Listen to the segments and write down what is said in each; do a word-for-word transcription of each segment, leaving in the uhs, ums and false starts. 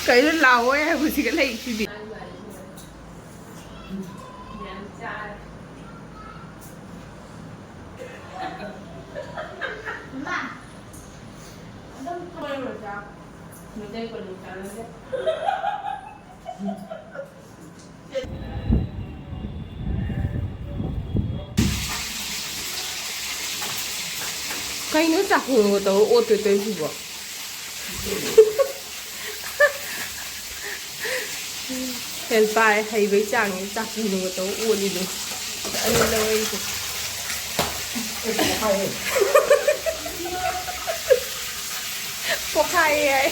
ꯀꯩꯅꯣ ꯂꯥꯛꯑꯣꯏ ꯍꯥꯏꯕꯁꯤꯒ ꯂꯩꯁꯤꯗꯤ꯫ ꯀꯩꯅꯣ ꯆꯥꯛꯈꯨꯝꯒ ꯇꯧꯔ ꯑꯣꯠꯇꯣꯏ ꯇꯧꯔꯤꯁꯤꯕꯣ? ꯍꯦꯜꯄꯥꯏ ꯍꯩꯕꯩ ꯆꯥꯡꯅꯤ ꯆꯥꯛꯈꯨꯝꯒ ꯇꯧꯔ ꯑꯣꯠꯂꯤꯗꯣ꯫ ꯑꯅꯤ ꯂꯧꯔꯛꯏꯁꯦ꯫ ꯄꯣꯛꯈꯥꯏꯌꯦ ꯍꯥꯏ꯫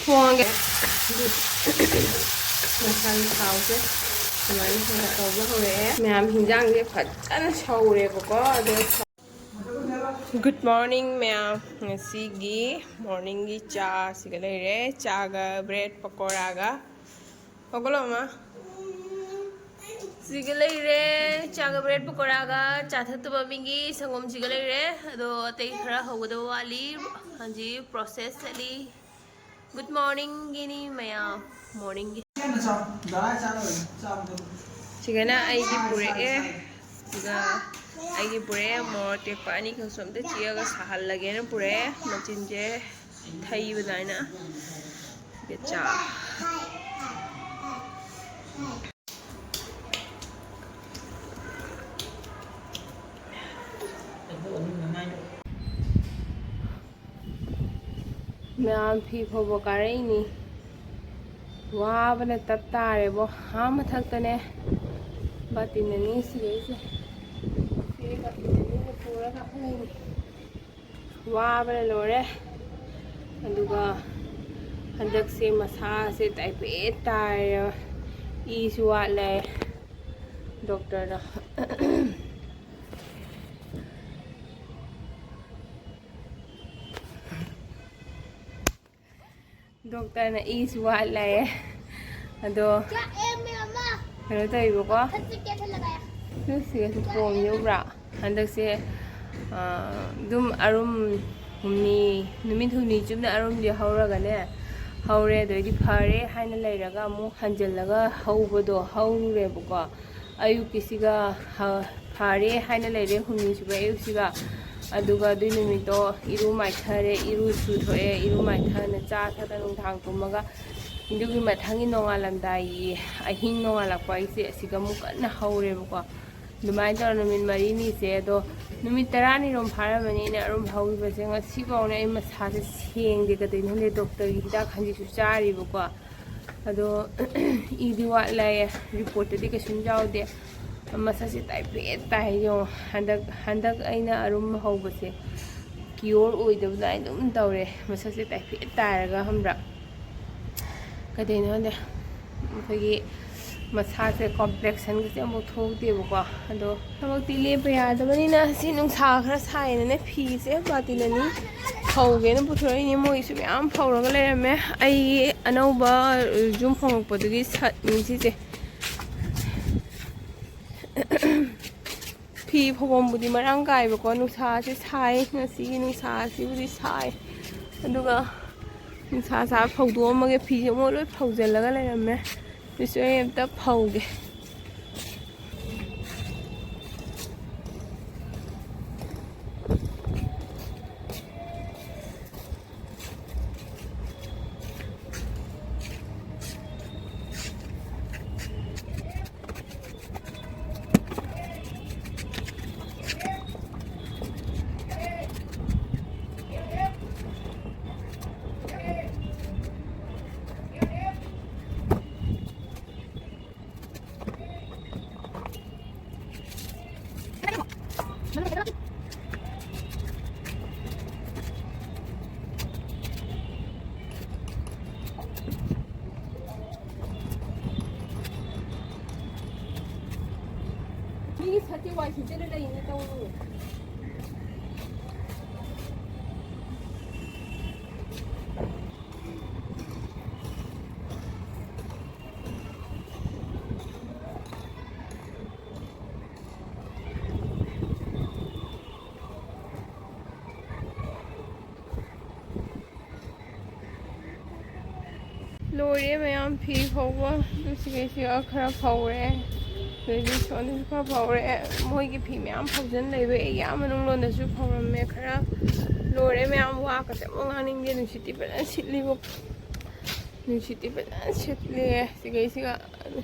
ꯊꯣꯡꯉꯒꯦ꯫ ꯃꯁꯥꯒꯤ ꯊꯥꯎꯁꯦ ꯁꯨꯃꯥꯏꯅ ꯍꯦꯟꯅ ꯇꯧꯕ ꯍꯧꯔꯛꯑꯦ꯫ ꯃꯌꯥꯝ ꯍꯤꯟꯖꯥꯡꯁꯦ ꯐꯖꯅ ꯁꯧꯔꯦꯕꯀꯣ꯫ ꯑꯗꯣ Good morning ꯃꯌꯥꯝ꯫ ꯉꯁꯤꯒꯤ morningꯒꯤ ꯆꯥ ꯁꯤꯒ ꯂꯩꯔꯦ꯫ ꯆꯥꯒ bread ꯄꯀꯣꯔꯥꯒ꯫ ꯍꯧꯒꯠꯂꯣ, ꯑꯃ꯫ ꯁꯤꯒ ꯂꯩꯔꯦ꯫ ꯆꯥꯒ bread ꯄꯀꯣꯔꯥꯒ ꯆꯥ ꯊꯛꯇꯕ ꯃꯤꯒꯤ ꯁꯪꯒꯣꯝꯁꯤꯒ ꯂꯩꯔꯦ꯫ ꯑꯗꯣ ꯑꯇꯩ ꯈꯔ ꯍꯧꯒꯗꯕ ꯋꯥꯠꯂꯤ꯫ ꯍꯧꯖꯤꯛ process ꯆꯠꯂꯤ꯫ Good morningꯒꯤꯅꯤ ꯃꯌꯥꯝ꯫ Morningꯒꯤ꯫ ꯁꯤꯒꯅ ꯑꯩꯒꯤ ꯄꯨꯔꯛꯑꯦ꯫ ꯑꯗꯨꯒ ꯑꯩꯒꯤ ꯄꯨꯔꯛꯑꯦ꯫ ꯃꯣꯔꯣꯛ ꯑꯇꯦꯛꯄ ꯑꯅꯤꯈꯛꯁꯨ ꯑꯝꯇ ꯆꯤꯛꯑꯒ ꯁꯥꯍꯜꯂꯒꯦꯅ ꯄꯨꯔꯛꯑꯦ꯫ ꯃꯆꯤꯟꯁꯦ ꯊꯩꯕ ꯑꯗꯨꯃꯥꯏꯅ꯫ ꯑꯗꯨꯒ ꯆꯥ꯫ ꯃꯌꯥꯝ ꯐꯤ ꯐꯧꯕ ꯀꯥꯔꯛꯏꯅꯤ꯫ ꯋꯥꯕꯅ ꯇꯠ ꯇꯥꯔꯦꯕꯣ꯫ ꯑꯥ ꯃꯊꯛꯇꯅꯦ ꯕꯥꯇꯤꯟ ꯑꯅꯤ ꯁꯤꯔꯛꯏꯁꯦ꯫ ꯁꯤ ꯕꯥꯇꯤꯟ ꯑꯅꯤꯒ ꯄꯨꯔ ꯀꯥꯈꯠꯂꯛꯏꯅꯤ꯫ ꯋꯥꯕꯅ ꯂꯣꯏꯔꯦ꯫ ꯑꯗꯨꯒ ꯍꯟꯗꯛꯁꯦ ꯃꯁꯥꯁꯦ ꯇꯥꯏꯐꯦꯠ ꯇꯥꯏꯔꯦ꯫ ꯏꯁꯨ ꯋꯥꯠꯂꯦ꯫ ꯗꯣꯛꯇꯔꯗ ꯗꯣꯛꯇꯔꯅ ꯏꯁꯨ ꯋꯥꯠꯂꯦ꯫ ꯑꯗꯣ ꯀꯩꯅꯣ ꯇꯧꯋꯦꯕꯀꯣ꯫ ꯁꯤꯒꯁꯨ ꯄꯣꯝꯃꯤ, ꯎꯕ꯭ꯔꯥ? ꯍꯟꯗꯛꯁꯦ ꯑꯗꯨꯝ ꯑꯔꯨꯝ ꯍꯨꯝꯅꯤ, ꯅꯨꯃꯤꯠ ꯍꯨꯝꯅꯤ ꯆꯨꯞꯅ ꯑꯔꯨꯝꯗꯤ ꯍꯧꯔꯒꯅꯦ, ꯍꯧꯔꯦ꯫ ꯑꯗꯩꯗꯤ ꯐꯔꯦ ꯍꯥꯏꯅ ꯂꯩꯔꯒ ꯑꯃꯨꯛ ꯍꯟꯖꯤꯜꯂꯒ ꯍꯧꯕꯗꯣ ꯍꯧꯔꯨꯔꯦꯕꯀꯣ꯫ ꯑꯌꯨꯛꯀꯤꯁꯤꯒ ꯐꯔꯦ ꯍꯥꯏꯅ ꯂꯩꯔꯦ, ꯍꯨꯝꯅꯤ ꯁꯨꯕ ꯑꯌꯨꯛꯁꯤꯒ꯫ ꯑꯗꯨꯒ ꯑꯗꯨꯏ ꯅꯨꯃꯤꯠꯇꯣ ꯏꯔꯨ ꯃꯥꯏꯊꯔꯦ, ꯏꯔꯨ ꯁꯨꯊꯣꯛꯑꯦ, ꯏꯔꯨ ꯃꯥꯏꯊꯅ ꯆꯥ ꯊꯛꯑ ꯅꯨꯡꯗꯥꯡ ꯇꯨꯝꯃꯒ, ꯑꯗꯨꯒꯤ ꯃꯊꯪꯒꯤ ꯅꯣꯡꯉꯥꯜꯂꯝꯗꯥꯏꯒꯤ ꯑꯍꯤꯡ ꯅꯣꯡꯉꯥꯜꯂꯛꯄ ꯑꯩꯁꯦ ꯑꯁꯤꯒ ꯑꯃꯨꯛ ꯀꯟꯅ ꯍꯧꯔꯦꯕꯀꯣ꯫ ꯑꯗꯨꯃꯥꯏꯅ ꯇꯧꯔ ꯅꯨꯃꯤꯠ ꯃꯔꯤꯅꯤꯁꯦ, ꯑꯗꯣ ꯅꯨꯃꯤꯠ ꯇꯔꯥꯅꯤꯔꯣꯝ ꯐꯥꯔꯝꯃꯅꯤ ꯑꯩꯅ ꯑꯔꯨꯝ ꯍꯧꯈꯤꯕꯁꯦ꯫ ꯉꯁꯤꯐꯥꯎꯅꯦ ꯑꯩ ꯃꯁꯥꯁꯦ ꯁꯦꯡꯗꯦ, ꯀꯩꯗꯧꯅꯣ ꯈꯪꯗꯦ꯫ ꯗꯣꯛꯇꯔꯒꯤ ꯍꯤꯗꯥꯛ ꯍꯧꯖꯤꯛꯁꯨ ꯆꯥꯔꯤꯕꯀꯣ꯫ ꯑꯗꯣ ꯏꯗꯤ ꯋꯥꯠꯂꯦ, ꯔꯤꯄꯣꯔꯠꯇꯗꯤ ꯀꯩꯁꯨꯝ ꯌꯥꯎꯗꯦ꯫ ꯃꯁꯥꯁꯦ ꯇꯥꯏꯐꯦꯠ ꯇꯥꯏ ꯌꯦꯡꯉꯣ꯫ ꯍꯟꯗꯛ ꯍꯟꯗꯛ ꯑꯩꯅ ꯑꯔꯨꯝ ꯍꯧꯕꯁꯦ ꯀꯤꯌꯣꯔ ꯑꯣꯏꯗꯕ ꯑꯗꯨꯃꯥꯏꯅ ꯑꯗꯨꯝ ꯇꯧꯔꯦ꯫ ꯃꯁꯥꯁꯦ ꯇꯥꯏꯐꯦꯠ ꯇꯥꯏꯔꯒ ꯈꯪꯕ꯭ꯔꯥ, ꯀꯩꯗꯧꯅꯣ ꯈꯪꯗꯦ, ꯑꯩꯈꯣꯏꯒꯤ ꯃꯁꯥꯁꯦ ꯀꯣꯝꯄ꯭ꯂꯦꯛꯁꯟꯒꯁꯦ ꯑꯃꯨꯛ ꯊꯣꯛꯇꯦꯕꯀꯣ꯫ ꯑꯗꯣ ꯊꯕꯛꯇꯤ ꯂꯦꯞꯄ ꯌꯥꯗꯕꯅꯤꯅ ꯁꯤ ꯅꯨꯡꯁꯥ ꯈꯔ ꯁꯥꯏꯅꯅꯦ, ꯐꯤꯁꯦ ꯕꯥꯇꯤꯟ ꯑꯅꯤ ꯐꯧꯒꯦꯅ ꯄꯨꯊꯣꯔꯛꯏꯅꯤ꯫ ꯃꯣꯏꯁꯨ ꯃꯌꯥꯝ ꯐꯧꯔꯒ ꯂꯩꯔꯝꯃꯦ꯫ ꯑꯩꯒꯤ ꯑꯅꯧꯕ ꯌꯨꯝ ꯍꯣꯡꯉꯛꯄꯗꯨꯒꯤ ꯁꯠꯅꯤ ꯁꯤꯁꯦ꯫ ꯐꯤ ꯐꯧꯐꯝꯕꯨꯗꯤ ꯃꯔꯥꯡ ꯀꯥꯏꯕꯀꯣ, ꯅꯨꯡꯁꯥꯁꯦ ꯁꯥꯏ, ꯉꯁꯤꯒꯤ ꯅꯨꯡꯁꯥꯁꯤꯕꯨꯗꯤ ꯁꯥꯏ꯫ ꯑꯗꯨꯒ ꯅꯨꯡꯁꯥ ꯁꯥ ꯐꯧꯗꯣꯛꯑꯝꯃꯒꯦ, ꯐꯤꯁꯦ ꯑꯃꯨꯛ ꯂꯣꯏ ꯐꯧꯖꯤꯜꯂꯒ ꯂꯩꯔꯝꯃꯦ꯫ ꯑꯗꯨꯁꯨ ꯑꯩ ꯑꯝꯇ ꯐꯧꯒꯦ꯫ ꯃꯤꯒꯤ ꯁꯠꯇꯤ ꯋꯥꯏ ꯁꯤꯠꯆꯔ ꯂꯩꯅꯦ ꯇꯧꯔꯨ꯫ ꯂꯣꯏꯔꯦ ꯃꯌꯥꯝ ꯐꯤ ꯐꯧꯕ꯫ ꯑꯗꯨ ꯁꯤꯈꯩꯁꯤꯒ ꯈꯔ ꯐꯧꯔꯦ꯫ ꯑꯗꯩꯗꯤ ꯁꯣꯝꯗꯁꯨ ꯈꯔ ꯐꯧꯔꯦ꯫ ꯃꯣꯏꯒꯤ ꯐꯤ ꯃꯌꯥꯝ ꯐꯧꯖꯟ ꯂꯩꯕ꯫ ꯑꯩ ꯌꯥꯝ ꯃꯅꯨꯡ ꯂꯣꯝꯗꯁꯨ ꯐꯧꯔꯝꯃꯦ ꯈꯔ꯫ ꯂꯣꯏꯔꯦ ꯃꯌꯥꯝ꯫ ꯋꯥ ꯀꯁꯦ ꯑꯃꯨꯛ ꯉꯥꯡꯅꯤꯡꯗꯦ꯫ ꯅꯨꯡꯁꯤꯠꯇꯤ ꯐꯖꯅ ꯁꯤꯠꯂꯤꯕꯣ꯫ ꯅꯨꯡꯁꯤꯠꯇꯤ ꯐꯖꯅ ꯁꯤꯠꯂꯦ꯫ ꯁꯤꯈꯩꯁꯤꯒ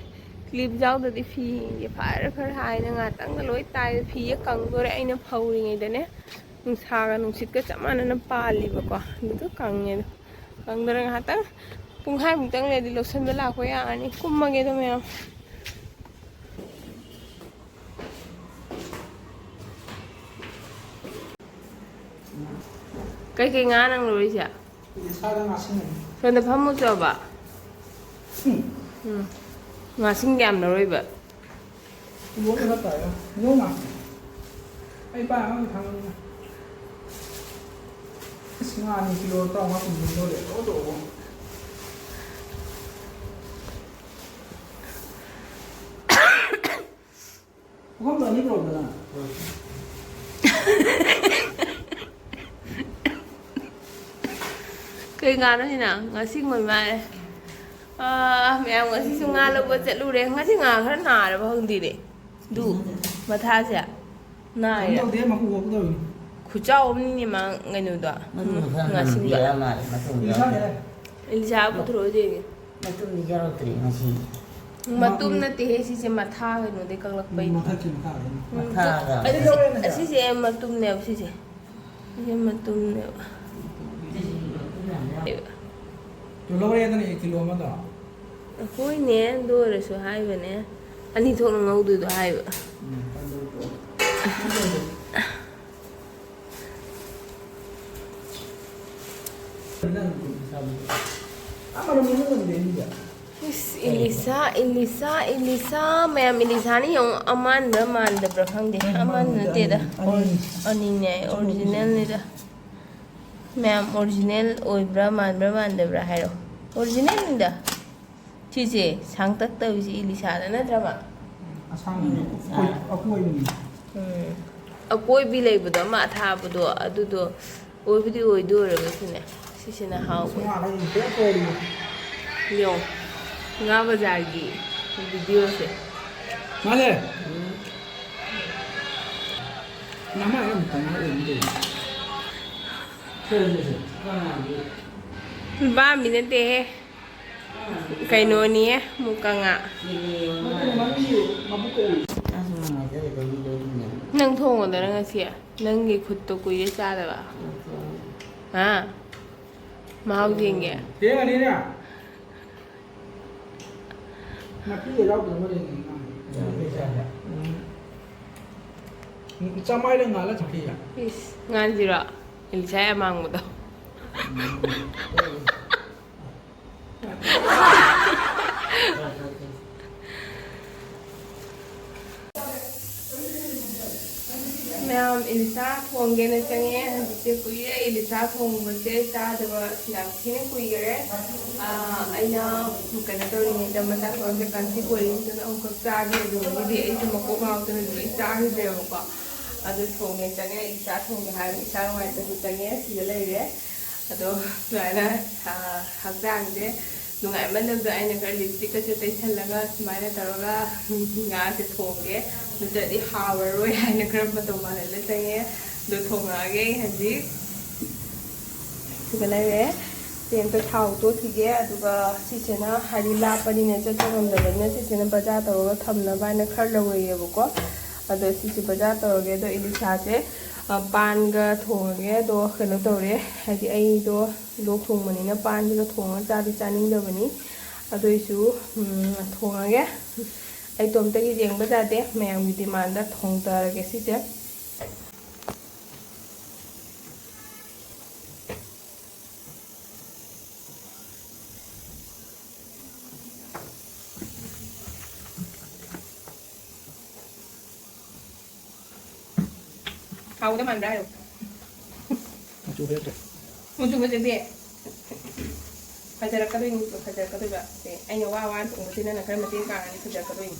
clip ꯌꯥꯎꯗ꯭ꯔꯗꯤ ꯐꯤꯁꯦ ꯐꯔ ꯐꯔ ꯍꯥꯏꯅ ꯉꯥꯛꯇꯪꯒ ꯂꯣꯏ ꯇꯥꯏ꯫ ꯐꯤꯁꯦ ꯀꯪꯗꯣꯔꯦ꯫ ꯑꯩꯅ ꯐꯧꯔꯤꯉꯩꯗꯅꯦ ꯅꯨꯡꯁꯥꯒ ꯅꯨꯡꯁꯤꯠꯀ ꯆꯞ ꯃꯥꯟꯅꯅ ꯄꯥꯜꯂꯤꯕꯀꯣ꯫ ꯑꯗꯨꯗ ꯀꯪꯉꯦ꯫ ꯑꯗꯣ ꯀꯪꯗꯣꯔꯦ꯫ ꯉꯥꯏꯍꯥꯛꯇꯪ ꯄꯨꯡꯈꯥꯏꯃꯨꯛꯇꯪ ꯂꯩꯔꯗꯤ ꯂꯧꯁꯟꯕ ꯂꯥꯛꯄ ꯌꯥꯔꯅꯤ꯫ ꯀꯨꯝꯃꯒꯦ ꯑꯗꯣ ꯃꯌꯥꯝ꯫ ꯀꯩꯀꯩ ꯉꯥ ꯅꯪ ꯂꯧꯔꯤꯁꯦ? ꯏꯁꯥꯗ ꯉꯥꯁꯤꯡ ꯂꯩ꯫ ꯁꯣꯝꯗ ꯐꯝꯃꯨ ꯆꯣꯕ꯫ ꯎꯝ꯫ ꯎꯝ꯫ ꯉꯥꯁꯤꯡ ꯌꯥꯝ ꯂꯧꯔꯣꯏꯕ꯫ ꯂꯣꯏꯅ ꯈꯔ ꯇꯥꯏꯔ꯫ ꯅꯣꯡ ꯉꯥ꯫ ꯑꯩ ꯄꯥꯏ ꯑꯃ ꯊꯥꯡꯉꯝꯃꯦ꯫ ꯑꯁ, ꯉꯥ ꯑꯅꯤ ꯀꯤꯂꯣ ꯇꯔꯥꯃꯉꯥ ꯀꯨꯟ ꯂꯧꯔꯦ꯫ ꯑꯆꯧ ꯑꯆꯧꯕ꯫ ꯄꯨꯈꯝꯗꯣ ꯑꯅꯤ ꯄꯨꯔꯛꯎꯗꯅ꯫ ꯀꯩ ꯉꯥꯅꯣ ꯁꯤꯅ? ꯉꯥꯁꯤꯡ ꯑꯣꯏ ꯃꯥꯜꯂꯦ꯫ ꯑꯥ, ꯃꯌꯥꯝ ꯉꯁꯤꯁꯨ ꯉꯥ ꯂꯧꯕ ꯆꯠꯂꯨꯔꯦ꯫ ꯉꯁꯤ ꯉꯥ ꯈꯔ ꯅꯥꯔꯕ ꯈꯪꯗꯦꯅꯦ꯫ ꯑꯗꯨ ꯃꯊꯥꯁꯦ ꯀꯩꯝ ꯅꯥꯏꯔꯦ꯫ ꯇꯧꯗꯦ, ꯃꯀꯨ ꯈꯣꯛꯀꯗꯧꯔꯤꯅꯤ꯫ ꯈꯨꯆꯥꯎ ꯑꯃꯅꯤꯅꯦ ꯃꯥ ꯀꯩꯅꯣꯗꯣ꯫ ꯃꯇꯨꯝꯗꯣ ꯈꯔ ꯉꯥꯁꯤꯡꯗꯣ꯫ ꯅꯝꯕꯤꯔ ꯃꯥꯜꯂꯦ, ꯃꯇꯨꯝꯗꯣ꯫ ꯏꯁꯥꯅꯦ꯫ ꯏꯂꯤꯁꯥ ꯄꯨꯊꯣꯔꯛꯑꯣ ꯌꯦꯡꯒꯦ꯫ ꯃꯇꯨꯝꯗꯤ ꯌꯥꯎꯔꯛꯇ꯭ꯔꯦ ꯉꯁꯤ꯫ ꯃꯇꯨꯝ ꯅꯠꯇꯦꯍꯦ, ꯁꯤꯁꯦ ꯃꯊꯥ ꯀꯩꯅꯣꯗꯩ ꯀꯛꯂꯛꯄꯩꯅꯦ꯫ ꯃꯊꯛꯀꯤ ꯃꯈꯥꯗꯩꯅꯦ꯫ ꯎꯝ, ꯃꯊꯥꯗ꯫ ꯑꯗꯨ ꯂꯧꯔꯦ ꯅꯪ? ꯑꯁꯤꯁꯦ ꯃꯇꯨꯝꯅꯦꯕ ꯁꯤꯁꯦ꯫ ꯁꯤꯁꯦ ꯃꯇꯨꯝꯅꯦꯕ꯫ ꯇꯨ ꯂꯧꯔꯦꯗꯅ ꯑꯦ ꯀꯤꯂꯣ ꯑꯃꯗꯣ꯫ ꯍꯣꯏꯅꯦ, ꯑꯗꯨ ꯑꯣꯏꯔꯁꯨ ꯍꯥꯏꯕꯅꯦ꯫ ꯑꯅꯤ ꯊꯣꯛꯅ ꯉꯧꯗꯣꯏꯗꯣ ꯍꯥꯏꯕ꯫ ꯎꯝ, ꯑꯗꯨ ꯇꯣ-, ꯑꯗꯨ ꯇꯣ-, ꯏꯁ, ꯏꯂꯤꯁꯥ, ꯏꯂꯤꯁꯥ, ꯏꯂꯤꯁꯥ꯫ ꯃꯌꯥꯝ ꯏꯂꯤꯁꯥꯅ ꯌꯦꯡꯉꯨ, ꯑꯃꯥꯟꯕ꯭ꯔꯥ ꯃꯥꯟꯗꯕ꯭ꯔꯥ ꯈꯪꯗꯦ꯫ ꯑꯃꯥꯟꯕ ꯅꯠꯇꯦꯗ꯫ ꯑꯅꯤ꯫ ꯑꯣꯔꯤ-, ꯑꯅꯤꯅꯦ, ꯑꯣꯔꯤꯖꯤꯅꯦꯜꯅꯤꯗ꯫ ꯃꯌꯥꯝ ꯑꯣꯔꯤꯖꯤꯅꯦꯜ ꯑꯣꯏꯕ꯭ꯔꯥ ꯃꯥꯟꯕ꯭ꯔꯥ ꯃꯥꯟꯗꯕ꯭ꯔꯥ ꯍꯥꯏꯔꯣ꯫ ꯑꯣꯔꯤꯖꯤꯅꯦꯜꯅꯤꯗ꯫ ꯁꯤꯁꯦ ꯁꯥꯡꯇꯛ ꯇꯧꯔꯤꯁꯦ ꯏꯂꯤꯁꯥꯗ ꯅꯠꯇ꯭ꯔꯕ? ꯑꯁꯥꯡꯕꯤꯗꯣ ꯎꯝ, ꯑꯀꯣꯏ-, ꯑꯀꯣꯏꯕꯅꯤ꯫ ꯎꯝ꯫ ꯑꯀꯣꯏꯕꯤ ꯂꯩꯕꯗꯣ ꯑꯃ ꯑꯊꯥꯕꯗꯣ ꯑꯗꯨꯗꯣ ꯑꯣꯏꯕꯨꯗꯤ ꯑꯣꯏꯗꯣꯏ ꯑꯣꯏꯔꯒꯁꯨꯅꯦ꯫ ꯁꯤꯁꯤꯅ ꯍꯥꯎꯕ꯫ ꯁꯨꯡꯍꯥꯎ ꯍꯥꯎ-, ꯍꯦꯛ ꯀꯣꯏꯔꯤꯕ꯫ ꯌꯦꯡꯉꯣ, ꯉꯥ ꯕꯖꯥꯔꯒꯤ ꯚꯤꯗꯤꯑꯣꯁꯦ꯫ ꯃꯥꯅꯦ꯫ ꯃꯃꯥ ꯑꯩ ꯑꯃꯨꯛꯇ ꯉꯥꯏꯔꯦ꯫ ꯕꯥꯝꯃꯤ ꯅꯠꯇꯦꯍꯦ, ꯀꯩꯅꯣꯅꯤꯍꯦ, ꯃꯨꯀꯥ ꯉꯥ꯫ ꯅꯪ ꯊꯣꯡꯉꯣꯗꯅ ꯉꯁꯤ꯫ ꯅꯪꯒꯤ ꯈꯨꯠꯇꯣ ꯀꯨꯏꯔꯦ ꯆꯥꯗꯕ꯫ ꯍꯥ? ꯃꯍꯥꯎ ꯌꯦꯡꯒꯦ꯫ ꯊꯦꯡꯉꯅꯤꯅꯦ꯫ ꯅꯥꯄꯤꯒ ꯌꯥꯎꯗ꯭ꯔꯕ ꯂꯩꯔꯤꯅꯦ꯫ ꯎꯝ꯫ ꯎꯝ, ꯆꯥꯃꯥꯏꯗ ꯉꯥꯜꯂ ꯆꯠꯈꯤꯌꯦ꯫ ꯏꯁ, ꯉꯥꯟꯁꯤꯔꯣ? ꯏꯂꯤꯁꯥ ꯌꯥꯝ ꯃꯥꯡꯕꯗꯣ꯫ ꯎꯝ꯫ ꯃꯌꯥꯝ ꯏꯂꯤꯁꯥ ꯊꯣꯡꯒꯦꯅ ꯆꯪꯉꯦ꯫ ꯍꯧꯖꯤꯛꯁꯦ ꯀꯨꯏꯔꯦ ꯏꯂꯤꯁꯥ ꯊꯣꯡꯕꯁꯦ ꯆꯥꯗꯕ ꯌꯥꯝ ꯊꯤꯅ ꯀꯨꯏꯈꯔꯦ꯫ ꯑꯥ, ꯑꯩꯅ ꯀꯩꯅꯣ ꯇꯧꯔꯤꯉꯩꯗ ꯃꯆꯥ ꯊꯣꯛꯂꯛꯇ꯭ꯔꯤꯀꯥꯟ ꯁꯤ ꯀꯣꯜꯂꯤꯉꯩꯗꯅ ꯑꯃꯨꯛꯈꯛ ꯆꯥꯈꯤ꯫ ꯑꯗꯨꯗꯒꯤꯗꯤ ꯑꯩꯁꯨ ꯃꯀꯣꯛ ꯉꯥꯎꯗꯅ ꯂꯣꯏ ꯆꯥꯈꯤꯗ꯭ꯔꯦꯕꯀꯣ꯫ ꯑꯗꯨ ꯊꯣꯡꯒꯦ ꯆꯪꯉꯦ꯫ ꯏꯂꯤꯁꯥ ꯊꯣꯡꯒꯦ ꯍꯥꯏꯕ ꯏꯁꯥ ꯅꯨꯡꯉꯥꯏꯇꯕꯁꯨ ꯆꯪꯉꯦ꯫ ꯁꯤꯗ ꯂꯩꯔꯦ꯫ ꯑꯗꯣ ꯁꯨꯃꯥꯏꯅ, ꯑꯥ, ꯍꯛꯆꯥꯡꯁꯦ ꯅꯨꯡꯉꯥꯏꯃꯟꯗꯕꯗꯣ ꯑꯩꯅ ꯈꯔ ꯂꯤꯞꯁꯇꯤꯛꯀꯁꯦ ꯇꯩꯁꯜꯂꯒ ꯁꯨꯃꯥꯏꯅ ꯇꯧꯔꯒ ꯉꯥꯁꯦ ꯊꯣꯡꯒꯦ, ꯅꯠꯇ꯭ꯔꯗꯤ ꯍꯥꯎꯔꯔꯣꯏ ꯍꯥꯏꯅ ꯈꯔ ꯃꯇꯧ ꯃꯥꯜꯍꯜꯂ ꯆꯪꯉꯦ꯫ ꯑꯗꯣ ꯊꯣꯡꯉꯛꯑꯒꯦ ꯑꯩ ꯍꯧꯖꯤꯛ꯫ ꯁꯤꯒ ꯂꯩꯔꯦ꯫ ꯆꯦꯡꯗꯣ ꯊꯥꯎ ꯇꯣꯠꯈꯤꯒꯦ꯫ ꯑꯗꯨꯒ ꯁꯤꯁꯤꯅ ꯍꯥꯏꯗꯤ ꯂꯥꯞꯄꯅꯤꯅ ꯆꯠꯄ ꯉꯝꯗꯕꯅꯤꯅ ꯁꯤꯁꯤꯅ ꯕꯖꯥꯔ ꯇꯧꯔꯒ ꯊꯝꯅꯕ ꯍꯥꯏꯅ ꯈꯔ ꯂꯧꯔꯛꯑꯦꯕꯀꯣ꯫ ꯑꯗꯣ ꯁꯤꯁꯦ ꯕꯖꯥꯔ ꯇꯧꯔꯒꯦ꯫ ꯑꯗꯣ ꯏꯂꯤꯁꯥꯁꯦ, ꯑ, ꯄꯥꯟꯒ ꯊꯣꯡꯉꯒꯦ꯫ ꯑꯗꯣ ꯀꯩꯅꯣ ꯇꯧꯔꯦ, ꯍꯥꯏꯗꯤ ꯑꯩꯗꯣ ꯂꯣꯛ ꯊꯨꯡꯕꯅꯤꯅ ꯄꯥꯟꯁꯤꯒ ꯊꯣꯡꯉꯒ ꯆꯥꯗꯤ ꯆꯥꯅꯤꯡꯗꯕꯅꯤ꯫ ꯑꯗꯨꯏꯁꯨ, ꯎꯝ, ꯊꯣꯡꯉꯒꯦ꯫ ꯑꯩ ꯏꯇꯣꯝꯇꯒꯤ ꯌꯦꯡꯕ ꯌꯥꯗꯦ, ꯃꯌꯥꯝꯒꯤ ꯗꯤꯃꯥꯟꯗ ꯊꯣꯡꯊꯔꯒꯦ ꯁꯤꯁꯦ꯫ ꯍꯥꯎꯒꯗ ꯃꯥꯟꯕ꯭ꯔꯥ ꯍꯥꯏꯌꯣ꯫ ꯃꯆꯨ ꯐꯖꯗ꯭ꯔꯦ꯫ ꯃꯆꯨ ꯐꯖꯗꯦ꯫ ꯐꯖꯔꯛꯀꯗꯣꯏꯅꯤ, ꯐꯖꯔꯛꯀꯗꯣꯏꯕ꯫ ꯁꯦ, ꯑꯩꯅ ꯋꯥ ꯋꯥꯅ ꯊꯣꯡꯕꯁꯤ ꯅꯪꯅ ꯈꯔ ꯃꯇꯦꯡ ꯄꯥꯡꯉꯗꯤ ꯐꯖꯔꯛꯀꯗꯣꯏꯅꯤ꯫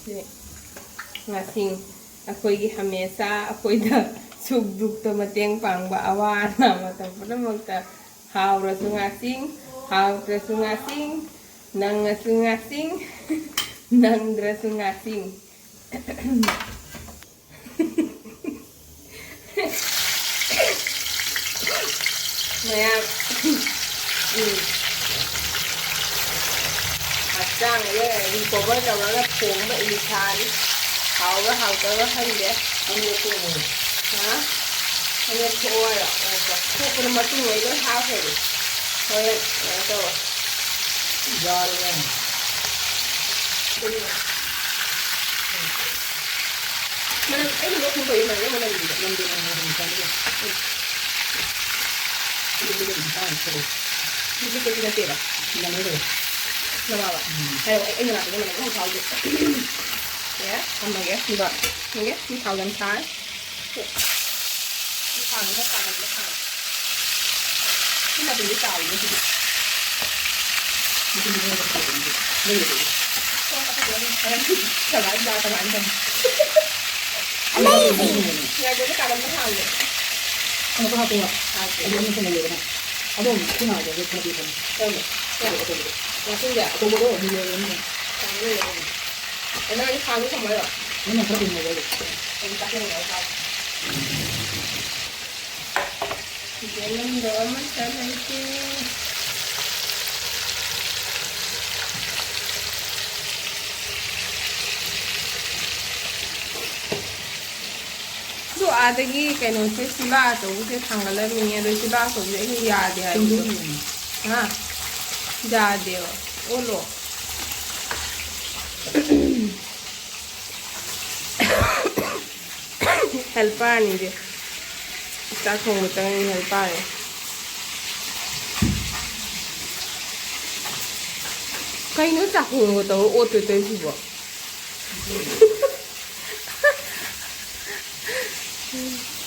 ꯁꯦ, ꯉꯥꯁꯤꯡ ꯑꯩꯈꯣꯏꯒꯤ ꯍꯃꯦꯁꯥ ꯑꯩꯈꯣꯏꯗ ꯊꯨꯛ ꯊꯨꯛꯇ ꯃꯇꯦꯡ ꯄꯥꯡꯕ ꯑꯋꯥ ꯑꯅꯥ ꯃꯇꯝ ꯄꯨꯝꯅꯃꯛꯇ ꯍꯥꯎꯔꯁꯨ ꯉꯥꯁꯤꯡ, ꯍꯥꯎꯇ꯭ꯔꯁꯨ ꯉꯥꯁꯤꯡ, ꯅꯪꯉꯁꯨ ꯉꯥꯁꯤꯡ, ꯅꯪꯗ꯭ꯔꯁꯨ ꯉꯥꯁꯤꯡ꯫ ꯃꯌꯥꯝ, ꯎꯝ꯫ ꯍꯛꯆꯥꯡꯁꯦ recover ꯇꯧꯔꯒ ꯊꯣꯡꯕ ꯏꯂꯤꯁꯥꯅꯤ꯫ ꯍꯥꯎꯕ꯭ꯔꯥ ꯍꯥꯎꯇꯕ꯭ꯔꯥ ꯈꯪꯗꯦ꯫ ꯑꯅꯤꯔꯛ ꯊꯣꯡꯉꯦ꯫ ꯍꯥ? ꯑꯅꯤꯔꯛ ꯊꯣꯛꯑꯣ ꯍꯥꯏꯔꯣ? ꯑꯣ, ꯍꯣ꯫ ꯊꯣꯛꯄꯗ ꯃꯇꯨꯡ ꯂꯣꯏ ꯂꯣꯏ ꯍꯥꯞꯈ꯭ꯔꯒꯦ꯫ ꯍꯣꯔꯦꯟ ꯀꯩꯅꯣ ꯇꯧꯔꯣ꯫ ꯌꯥꯔꯦ ꯏꯕꯦꯝꯃ꯫ ꯑꯗꯨꯅꯤ꯫ ꯃꯅꯝ, ꯑꯩꯅ ꯂꯣꯛ ꯊꯨꯡꯕꯒꯤ ꯃꯅꯝ, ꯃꯅꯝ ꯅꯝꯗꯦ꯫ ꯅꯝꯗꯦ, ꯅꯝꯗꯦ, ꯅꯝꯗꯦ, ꯅꯝꯗꯦ꯫ ꯎꯝ꯫ ꯑꯗꯨꯗꯤ ꯑꯗꯨꯝ ꯆꯥꯔꯅꯤ, ꯁꯣꯏꯔꯦ꯫ ꯍꯧꯖꯤꯛꯇꯗꯤ ꯅꯠꯇꯦꯕ꯫ ꯅꯝꯃꯦ ꯂꯣꯏꯔꯦ꯫ ꯅꯝꯃꯕ? ꯎꯝ꯫ ꯍꯥꯏꯔꯛꯑꯣ, ꯑꯩ, ꯑꯩ ꯅꯅꯥꯛꯇ ꯅꯝꯃꯒ ꯑꯃꯨꯛ ꯊꯥꯎꯗꯦ꯫ ꯌꯥꯔꯦ, ꯊꯝꯃꯒꯦ꯫ ꯑꯗꯨꯒ ꯊꯝꯒꯦ꯫ ꯁꯤ ꯊꯥꯎ ꯌꯥꯝ ꯁꯥꯔꯦ꯫ ꯁꯤ ꯊꯥꯎꯁꯤꯅ ꯁꯥꯒꯠꯂꯦ, ꯁꯥꯒꯠꯂꯦ꯫ ꯁꯤ ꯃꯇꯨꯝꯁꯦ ꯆꯥꯎꯋꯤꯅꯦ ꯁꯤꯗꯤ꯫ ꯃꯇꯨꯝꯁꯦ ꯈꯔ ꯈꯔ ꯇꯧꯕꯅꯦ ꯁꯤꯗꯤ꯫ ꯂꯩꯔꯦ, ꯂꯩꯔꯦ꯫ ꯍꯣꯏ, ꯑꯇꯣꯞꯄ ꯑꯗꯨꯝ ꯈꯔ ꯀꯃꯥꯏꯅ ꯆꯥ-, ꯀꯃꯥꯏꯅ ꯇꯧꯅꯤ? Amazing! ꯉꯥꯏꯈꯣ, ꯁꯤ ꯀꯥꯔꯟꯗꯣ ꯍꯥꯡꯒꯦ꯫ ꯑꯃꯨꯛꯀ ꯍꯥꯞꯄꯣ꯫ ꯍꯥꯞꯀꯦ꯫ ꯑꯗꯨ ꯑꯃꯨꯛ ꯊꯣꯡꯍꯜꯂꯦꯗꯅ꯫ ꯑꯗꯣ ꯑꯃꯨꯛ ꯁꯤ ꯉꯥꯏꯈꯣ, ꯁꯤ ꯈꯔ ꯄꯤꯈꯣ꯫ ꯀꯔꯝꯕ? ꯀꯔꯝꯕ? ꯑꯆꯧꯕꯗꯣ꯫ ꯉꯥꯁꯤꯡꯁꯦ? ꯑꯆꯧꯕꯗꯣ ꯑꯗꯨꯝ ꯂꯩꯔꯦ꯫ ꯀꯥꯡꯍꯧ ꯂꯩꯔꯦ꯫ ꯑꯗꯣ ꯑꯩ ꯈꯥꯡꯗ ꯊꯝꯃꯔꯣꯏ꯫ ꯅꯪꯅ ꯈꯔ ꯀꯨꯏꯅ ꯉꯧꯔꯣ꯫ ꯑꯩ ꯆꯥꯛ ꯊꯣꯡꯉꯝꯗꯥꯏꯗ ꯆꯥꯒꯦ꯫ ꯌꯦꯔꯨꯝꯗꯣ ꯑꯃꯠꯇ ꯂꯩꯇꯦ꯫ ꯑꯗꯨ ꯑꯥꯗꯒꯤ ꯀꯩꯅꯣꯁꯦ, ꯆꯨꯂꯥ ꯑꯆꯧꯕꯁꯦ ꯊꯥꯡꯒꯠꯂꯔꯨꯏꯅꯦ, ꯑꯗꯣ ꯆꯨꯂꯥ ꯑꯆꯧꯕꯁꯦ ꯑꯩꯅ ꯌꯥꯗꯦ ꯍꯥꯏꯕꯗꯣ꯫ ꯆꯨꯝꯗꯣꯏꯅꯦ꯫ ꯍꯥ? ꯌꯥꯗꯦꯕ꯫ ꯑꯣꯜꯂꯣ꯫ Helper ꯅꯤꯁꯦ꯫ ꯆꯥꯛ ꯊꯣꯡꯕ ꯆꯪꯉꯤ helper ꯅꯤ꯫ ꯀꯩꯅꯣ ꯆꯥꯛꯈꯨꯝꯒ ꯇꯧꯔ ꯑꯣꯠꯇꯣꯏ ꯇꯧꯔꯤꯁꯤꯕꯣ?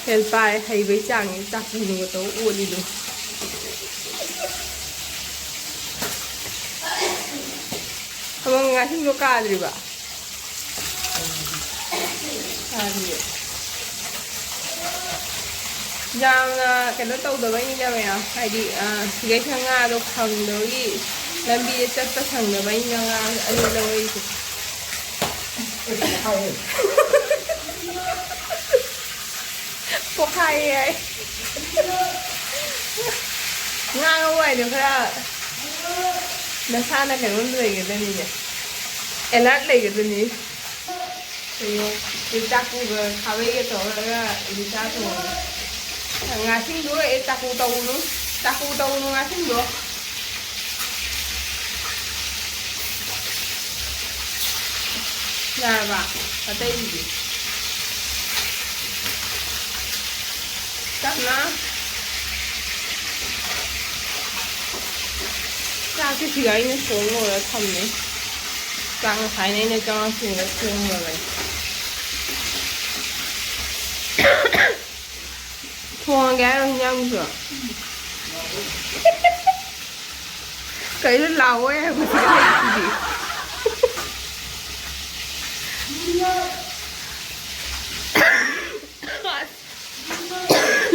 Helper ꯍꯩꯕꯩ ꯆꯥꯡꯅꯤ ꯆꯥꯛꯈꯨꯝꯒ ꯇꯧꯔ ꯑꯣꯠꯂꯤꯗꯣ꯫ ꯊꯕꯛ ꯉꯥꯍꯤꯡꯗꯣ ꯀꯥꯗ꯭ꯔꯤꯕ? ꯀꯥꯗ꯭ꯔꯤꯌꯦ꯫ ꯌꯥꯝꯅ ꯀꯩꯅꯣ ꯇꯧꯗꯕꯩꯅꯤꯗ ꯃꯌꯥꯝ, ꯍꯥꯏꯗꯤ, ꯑ, ꯁꯤꯗꯩꯁꯤꯗ ꯉꯥꯗꯣ ꯐꯪꯗꯕꯒꯤ ꯂꯝꯕꯤꯗ ꯆꯠꯄ ꯁꯪꯗꯕꯩꯅꯤꯗ ꯉꯥ ꯑꯅꯤ ꯂꯧꯔꯛꯏꯁꯦ꯫ ꯄꯣꯛꯈꯥꯏꯌꯦ ꯍꯥꯏ꯫ ꯉꯥ ꯉꯧꯕ ꯍꯥꯏꯗꯣ ꯈꯔ ꯅꯁꯥꯅ ꯀꯩꯅꯣ ꯂꯩꯒꯗꯕꯅꯤꯅꯦ, alert ꯂꯩꯒꯗꯕꯅꯤ꯫ ꯀꯩꯅꯣ, ꯌꯣꯡꯆꯥꯛ ꯄꯨꯕ ꯈꯥꯕꯩꯒ ꯇꯧꯔꯒ ꯌꯣꯡꯆꯥꯛ ꯊꯣꯡꯉꯦ꯫ ꯉꯥꯁꯤꯡꯗꯣ ꯂꯣꯏ ꯆꯥꯛꯀꯨ ꯇꯧꯒꯅꯨ, ꯆꯥꯛꯀꯨ ꯇꯧꯒꯅꯨ ꯉꯥꯁꯤꯡꯗꯣ꯫ ꯌꯥꯔꯕ? ꯑꯇꯩꯗꯨꯗꯤ? ꯇꯞꯅ꯫ ꯆꯥꯛꯁꯦ ꯁꯤꯗ ꯑꯩꯅ ꯊꯣꯡ ꯂꯣꯏꯔ ꯊꯝꯃꯦ꯫ ꯆꯥꯛ ꯉꯁꯥꯏꯅ ꯑꯩꯅ ꯆꯪꯉꯛꯇ꯭ꯔꯤꯉꯩꯗ ꯊꯣꯡꯈ꯭ꯔꯕꯅꯤ꯫ ꯊꯣꯡꯉꯒꯦ ꯍꯥꯏꯔꯣ ꯍꯤꯟꯖꯥꯡꯗꯨꯁꯨ? ꯀꯩꯅꯣ ꯂꯥꯛꯑꯣꯏ ꯍꯥꯏꯕꯁꯦ ꯂꯩꯇ꯭ꯔꯤꯗꯤ꯫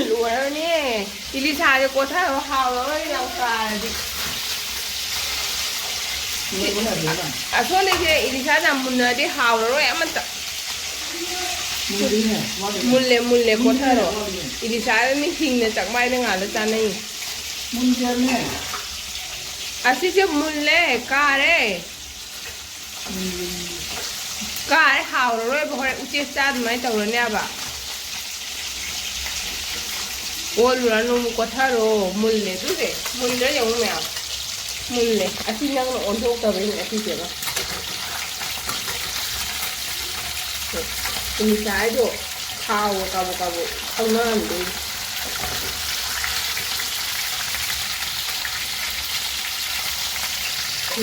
ꯂꯣꯏꯔꯅꯦ꯫ ꯏꯂꯤꯁꯥꯁꯦ ꯀꯣꯊꯔꯣ, ꯍꯥꯎꯔꯔꯣꯏ ꯌꯥꯝ ꯀꯥꯔꯗꯤ꯫ ꯑꯁꯣꯝꯗꯩꯁꯦ ꯏꯂꯤꯁꯥꯁꯦ ꯌꯥꯝ ꯃꯨꯟꯅꯗꯤ ꯍꯥꯎꯔꯔꯣꯏ ꯑꯃꯠꯇ꯫ ꯃꯨꯜꯂꯦ, ꯃꯨꯜꯂꯦ, ꯀꯣꯊꯔꯣ꯫ ꯏꯂꯤꯁꯥꯒ ꯃꯤ ꯍꯤꯡꯅ ꯆꯥꯛꯃꯥꯏꯗ ꯉꯥꯜꯂ ꯆꯥꯅꯩ꯫ ꯑꯁꯤꯁꯦ ꯃꯨꯜꯂꯦ, ꯀꯥꯔꯦ꯫ ꯀꯥꯔꯦ, ꯍꯥꯎꯔꯔꯣꯏꯕ, ꯍꯣꯔꯦꯟ ꯎꯆꯦꯛ ꯆꯥ ꯑꯗꯨꯃꯥꯏꯅ ꯇꯧꯔꯅꯦꯕ꯫ ꯑꯣꯜꯂꯨꯔꯅꯨ, ꯑꯃꯨꯛ ꯀꯣꯊꯔꯣ꯫ ꯃꯨꯜꯂꯦ ꯑꯗꯨꯁꯦ꯫ ꯃꯨꯜꯂꯦ ꯌꯦꯡꯉꯨ ꯃꯌꯥꯝ꯫ ꯃꯨꯜꯂꯦ꯫ ꯑꯁꯤ ꯅꯪꯅ ꯑꯣꯟꯊꯣꯛꯇꯕꯩꯅꯦ ꯑꯁꯤꯁꯦ꯫ ꯏꯂꯤꯁꯥ ꯍꯥꯏꯗꯣ ꯊꯥꯎꯒ ꯀꯥꯕꯣꯛ ꯀꯥꯕꯣꯛ ꯈꯪꯅꯔꯝꯗꯣꯏꯅꯤ꯫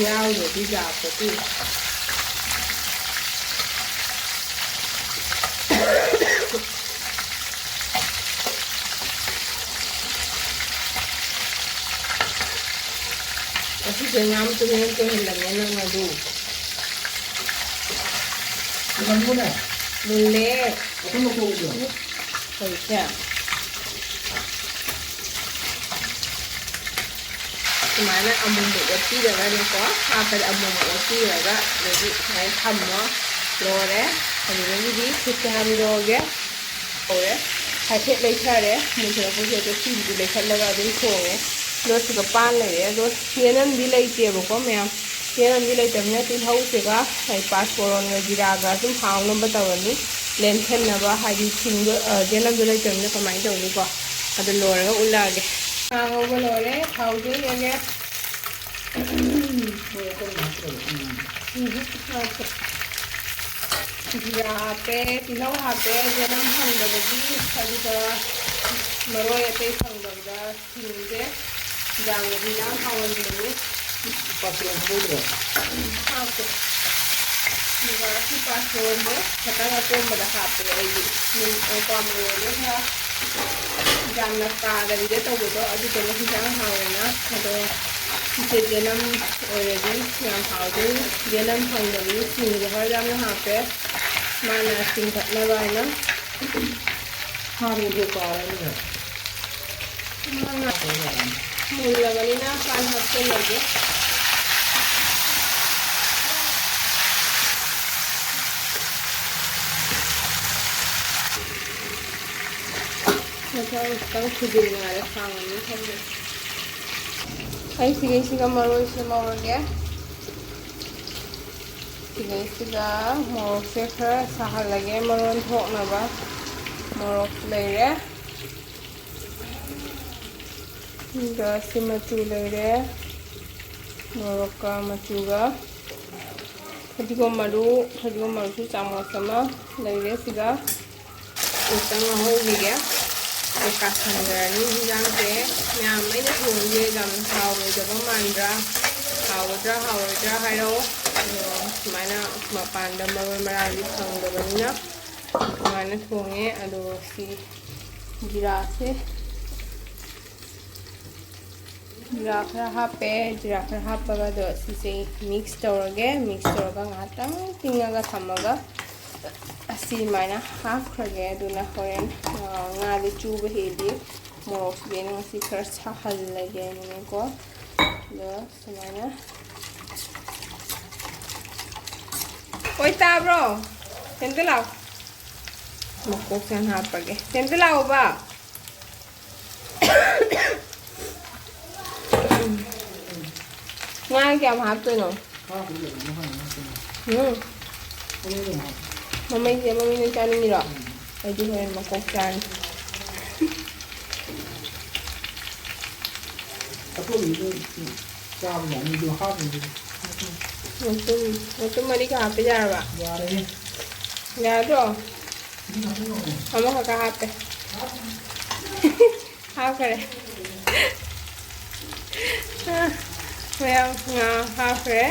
ꯌꯥꯎꯗ꯭ꯔꯗꯤ ꯌꯥꯄꯣꯠꯇꯦ꯫ ꯑꯁꯤꯁꯦ ꯉꯥ ꯃꯆꯨ ꯍꯦꯟꯅ ꯇꯣꯏꯍꯜꯂꯝꯃꯦ ꯅꯪ ꯑꯗꯨ꯫ ꯃꯨꯜꯂꯦ꯫ ꯍꯧꯖꯤꯛꯁꯦ꯫ ꯁꯨꯃꯥꯏꯅ ꯑꯃꯨꯛꯃꯨꯛ ꯑꯣꯠꯄꯤꯔꯒꯅꯦꯀꯣ, ꯍꯥꯞꯄꯗ ꯑꯃꯨꯛꯃꯨꯛ ꯑꯣꯠꯄꯤꯔꯒ ꯑꯗꯒꯤ ꯁꯨꯃꯥꯏꯅ ꯊꯝꯃꯣ꯫ ꯂꯣꯏꯔꯦ꯫ ꯑꯗꯨꯗꯒꯤꯗꯤ ꯈꯨꯠꯁꯦ ꯍꯥꯝꯗꯣꯛꯑꯒꯦ꯫ ꯍꯧꯔꯦ꯫ ꯍꯥꯏꯐꯦꯠ ꯂꯩꯊꯔꯦ꯫ ꯃꯨꯟꯊꯔꯛꯄꯁꯦ ꯑꯗꯣ ꯁꯤꯕꯨꯗꯤ ꯂꯩꯈꯠꯂꯒ ꯑꯗꯨꯝ ꯊꯣꯡꯉꯦ꯫ ꯑꯗꯣ ꯁꯤꯒ ꯄꯥꯟ ꯂꯩꯔꯦ꯫ ꯑꯗꯣ ꯌꯦꯅꯝꯗꯤ ꯂꯩꯇꯦꯕꯀꯣ ꯃꯌꯥꯝ꯫ ꯌꯦꯅꯝꯗꯤ ꯂꯩꯇꯕꯅꯤꯅ ꯇꯤꯜꯍꯧꯁꯤꯒ ꯑꯩ ꯄꯥꯁ ꯐꯣꯔꯟꯒ ꯖꯤꯔꯥꯒ ꯑꯗꯨꯝ ꯍꯥꯎꯅꯕ ꯇꯧꯔꯅꯤ꯫ ꯂꯦꯟꯁꯟꯅꯕ, ꯍꯥꯏꯗꯤ ꯁꯤꯡꯗꯣ, ꯑ, ꯌꯦꯅꯝꯗꯣ ꯂꯩꯇꯕꯅꯤꯅ ꯀꯃꯥꯏꯅ ꯇꯧꯅꯤꯀꯣ꯫ ꯑꯗꯨ ꯂꯣꯏꯔꯒ ꯎꯠꯂꯛꯑꯒꯦ꯫ ꯉꯥ ꯉꯧꯕ ꯂꯣꯏꯔꯦ꯫ ꯊꯥꯎꯁꯦ ꯌꯦꯡꯉꯦ꯫ ꯎꯝ, ꯍꯥꯞꯄꯦ꯫ ꯖꯤꯔꯥ ꯍꯥꯞꯄꯦ, ꯇꯤꯜꯍꯧ ꯍꯥꯞꯄꯦ, ꯌꯦꯅꯝ ꯐꯪꯗꯕꯒꯤ, ꯑꯗꯨꯒ ꯃꯔꯣꯏ ꯑꯇꯩ ꯐꯪꯗꯕꯗ ꯁꯤꯡꯁꯦ ꯌꯥꯝꯅꯗꯤ ꯌꯥꯝ ꯍꯥꯎꯍꯟꯕꯅꯤ꯫ ꯄꯥꯁ ꯐꯣꯔꯟ ꯍꯥꯞꯄꯣꯏꯗ꯭ꯔꯣ? ꯍꯥꯞꯄꯦ꯫ ꯑꯗꯨꯒ ꯁꯤ ꯄꯥꯁ ꯐꯣꯔꯟꯁꯦ ꯈꯇꯪ ꯑꯀꯣꯟꯕꯗ ꯍꯥꯞꯄꯦ ꯑꯩꯗꯤ꯫ ꯃꯤꯟ-, ꯑ, ꯀ꯭ꯋꯥ ꯃꯔꯣꯏꯗꯣ ꯈꯔ ꯌꯥꯝꯅ ꯀꯥꯗꯕꯤꯗ ꯇꯧꯕꯗꯣ ꯑꯗꯨꯗꯨꯅ ꯍꯤꯟꯖꯥꯡ ꯍꯥꯎꯋꯦꯅ꯫ ꯑꯗꯣ ꯁꯤꯁꯦ ꯌꯦꯅꯝ ꯑꯣꯏꯔꯗꯤ ꯌꯥꯝ ꯍꯥꯎꯗꯣꯏꯅꯤ꯫ ꯌꯦꯅꯝ ꯐꯪꯗꯕꯒꯤ ꯁꯤꯡꯁꯦ ꯈꯔ ꯌꯥꯝꯅ ꯍꯥꯞꯄꯦ꯫ ꯃꯥꯅ ꯆꯤꯡꯈꯠꯅꯕ ꯍꯥꯏꯅ꯫ ꯍꯥꯟꯅꯒꯤ ꯀꯥꯔꯅꯤꯅ꯫ ꯃꯨꯜꯂꯕꯅꯤꯅ ꯄꯥꯟ ꯍꯥꯞꯆꯤꯜꯂꯒꯦ꯫ ꯃꯊꯪ ꯈꯤꯇꯪ ꯊꯨꯖꯤꯟꯅꯔꯦ, ꯈꯥꯡ ꯑꯅꯤ ꯊꯝꯖꯤꯜꯂꯦ꯫ ꯑꯩ ꯁꯤꯒꯩꯁꯤꯒ ꯃꯔꯣꯏꯁꯦ ꯉꯧꯔꯒꯦ꯫ ꯁꯤꯗꯩꯁꯤꯗ ꯃꯣꯔꯣꯛꯁꯦ ꯈꯔ ꯁꯥꯍꯜꯂꯒꯦ, ꯃꯔꯣꯟ ꯊꯣꯛꯅꯕ꯫ ꯃꯣꯔꯣꯛ ꯂꯩꯔꯦ, ꯑꯗꯨꯒ ꯁꯤ ꯃꯆꯨ ꯂꯩꯔꯦ, ꯃꯣꯔꯣꯛꯀ ꯃꯆꯨꯒ꯫ ꯐꯗꯤꯒꯣꯝ ꯃꯔꯨ, ꯐꯗꯤꯒꯣꯝ ꯃꯔꯨꯁꯨ ꯆꯥꯃꯁ ꯑꯃ ꯂꯩꯔꯦ ꯁꯤꯒ꯫ ꯑꯃꯨꯛꯇꯪ ꯉꯧꯍꯧꯈꯤꯒꯦ꯫ ꯑꯗꯨ ꯀꯥꯁꯟꯈ꯭ꯔꯅꯤ ꯍꯤꯟꯖꯥꯡꯁꯦ꯫ ꯃꯌꯥꯝ ꯑꯩꯅ ꯊꯣꯡꯉꯤꯁꯦ ꯌꯥꯝ ꯍꯥꯎꯔꯣꯏꯗꯕ ꯃꯥꯟꯕ꯭ꯔꯥ? ꯍꯥꯎꯒꯗ꯭ꯔꯥ ꯍꯥꯎꯔꯣꯏꯗ꯭ꯔꯥ ꯍꯥꯏꯔꯛꯑꯣ꯫ ꯑꯗꯣ ꯁꯨꯃꯥꯏꯅ ꯃꯄꯥꯟꯗ ꯃꯔꯣꯏ ꯃꯔꯥꯡꯗꯤ ꯐꯪꯗꯕꯅꯤꯅ ꯁꯨꯃꯥꯏꯅ ꯊꯣꯡꯉꯦ꯫ ꯑꯗꯣ ꯁꯤ ꯖꯤꯔꯥꯁꯦ, ꯖꯤꯔꯥ ꯈꯔ ꯍꯥꯞꯄꯦ꯫ ꯖꯤꯔꯥ ꯈꯔ ꯍꯥꯞꯄꯒ ꯑꯗꯣ ꯁꯤꯁꯦ ꯃꯤꯛꯁ ꯇꯧꯔꯒꯦ꯫ ꯃꯤꯛꯁ ꯇꯧꯔꯒ ꯉꯥꯏꯍꯥꯛꯇꯪ ꯇꯤꯡꯉꯒ ꯊꯝꯃꯒ ꯑꯁꯤ ꯑꯗꯨꯃꯥꯏꯅ ꯍꯥꯞꯈ꯭ꯔꯒꯦ꯫ ꯑꯗꯨꯅ ꯍꯣꯔꯦꯟ, ꯑ, ꯉꯥꯗꯤ ꯆꯨꯕ ꯍꯦꯜꯂꯤ꯫ ꯃꯣꯔꯣꯛꯁꯤꯗꯤ ꯑꯩꯅ ꯉꯁꯤ ꯈꯔ ꯁꯥꯍꯜꯂꯒꯦꯅꯅꯦꯀꯣ꯫ ꯑꯗꯣ ꯁꯨꯃꯥꯏꯅ꯫ ꯍꯣꯏ, ꯇꯥꯕ꯭ꯔꯣ? ꯀꯩꯝꯇ ꯂꯥꯛꯑꯣ꯫ ꯃꯀꯣꯛꯁꯦ ꯍꯥꯟꯅ ꯍꯥꯞꯄꯒꯦ꯫ ꯀꯩꯝꯇ ꯂꯥꯛꯑꯣꯕ꯫ ꯉꯥ ꯀꯌꯥꯝ ꯍꯥꯞꯇꯣꯏꯅꯣ? ꯎꯝ꯫ ꯃꯃꯩꯁꯦ ꯃꯃꯩ ꯅꯣꯏ ꯆꯥꯅꯤꯡꯉꯤꯔꯣ? ꯑꯩꯗꯤ ꯍꯣꯔꯦꯟ ꯃꯀꯣꯛ ꯆꯥꯅꯤ꯫ ꯑꯇꯣꯞꯄꯗꯤ ꯆꯥꯕ ꯌꯥꯅꯤ, ꯑꯗꯨ ꯍꯥꯞꯄꯤꯗꯨꯗꯤ꯫ ꯃꯇꯨꯝ, ꯃꯇꯨꯝ ꯃꯔꯤꯒ ꯍꯥꯞꯄ ꯌꯥꯔꯕ? ꯌꯥꯔꯦꯍꯦ꯫ ꯌꯥꯗ꯭ꯔꯣ? ꯑꯗꯨ ꯍꯥꯞꯄ ꯌꯥꯔꯦ꯫ ꯑꯃꯈꯛꯇ ꯍꯥꯞꯄꯦ꯫ ꯍꯥꯞꯈ꯭ꯔꯦ꯫ ꯃꯌꯥꯝ ꯉꯥ ꯍꯥꯞꯈ꯭ꯔꯦ꯫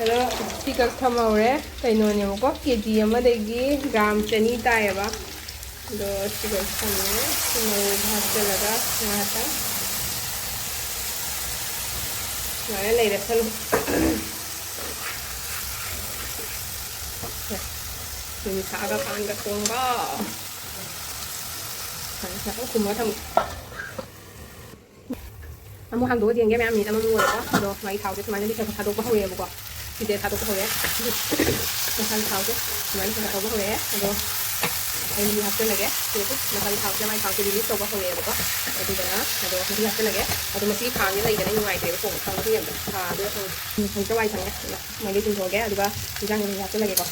ꯑꯗꯣ ꯁꯤ ꯈꯛ ꯊꯝꯍꯧꯔꯦ꯫ ꯀꯩꯅꯣꯅꯦꯕꯀꯣ, ꯀꯦ ꯖꯤ ꯑꯃꯗꯒꯤ ꯒ꯭ꯔꯥꯝ ꯆꯅꯤ ꯇꯥꯏꯌꯦꯕ꯫ ꯑꯗꯣ ꯁꯤꯒ ꯊꯝꯃꯦ꯫ ꯁꯤ ꯃꯔꯨꯗꯣ ꯍꯥꯞꯆꯤꯜꯂꯒ ꯉꯥꯏꯍꯥꯛꯇꯪ ꯁꯨꯃꯥꯏꯅ ꯂꯩꯔꯁꯜꯂꯨ꯫ ꯅꯨꯃꯤꯠ ꯊꯥꯒ ꯄꯥꯟꯒ ꯊꯣꯡꯕ꯫ ꯁꯨꯃꯥꯏꯅ ꯉꯥꯛꯇꯪ ꯈꯨꯝꯃꯒ ꯊꯝꯒꯦ꯫ ꯑꯃꯨꯛ ꯍꯥꯡꯗꯣꯛꯑ ꯌꯦꯡꯒꯦ ꯃꯌꯥꯝ, ꯃꯤꯅꯤꯠ ꯑꯃꯃꯨꯛ ꯑꯣꯏꯔꯦꯀꯣ꯫ ꯑꯗꯣ ꯃꯥꯒꯤ ꯊꯥꯎꯁꯦ ꯁꯨꯃꯥꯏꯅ ꯂꯤꯛ ꯈꯔ ꯊꯥꯗꯣꯛꯄ ꯍꯧꯔꯛꯑꯦꯕꯀꯣ꯫ ꯁꯤꯁꯦ ꯊꯥꯗꯣꯛꯄ ꯍꯧꯔꯦ꯫ ꯃꯁꯥꯒꯤ ꯊꯥꯎꯁꯦ ꯁꯨꯃꯥꯏꯅ ꯈꯔ ꯈꯔ ꯇꯧꯕ ꯍꯧꯔꯛꯑꯦ꯫ ꯑꯗꯣ ꯑꯩ ꯃꯍꯤ ꯍꯥꯞꯆꯜꯂꯒꯦ꯫ ꯁꯤꯗꯤ ꯃꯁꯥꯒꯤ ꯊꯥꯎꯁꯦ, ꯃꯥꯒꯤ ꯊꯥꯎꯁꯦ release ꯇꯧꯕ ꯍꯧꯔꯛꯑꯦꯕꯀꯣ꯫ ꯑꯗꯨꯗꯨꯅ ꯑꯗꯣ ꯃꯍꯤ ꯍꯥꯞꯆꯜꯂꯒꯦ꯫ ꯑꯗꯣ ꯃꯁꯤꯒꯤ ꯈꯥꯡꯁꯦ ꯂꯩꯗꯅ ꯅꯨꯡꯉꯥꯏꯇ꯭ꯔꯦꯕ ꯊꯣꯡꯕ꯫ ꯈꯥꯡꯁꯦ ꯌꯥꯝꯅ ꯁꯥꯗꯣꯏꯔꯥ ꯈꯪꯗꯦ꯫ ꯎꯝ, ꯍꯧꯖꯤꯛꯇ ꯋꯥꯏ ꯁꯪꯉꯦ꯫ ꯑꯗꯣ ꯃꯩꯗꯤ ꯆꯤꯡꯊꯣꯛꯑꯒꯦ꯫ ꯑꯗꯨꯒ ꯏꯟꯖꯥꯡꯁꯦ ꯃꯍꯤ ꯍꯥꯞꯆꯜꯂꯒꯦꯀꯣ꯫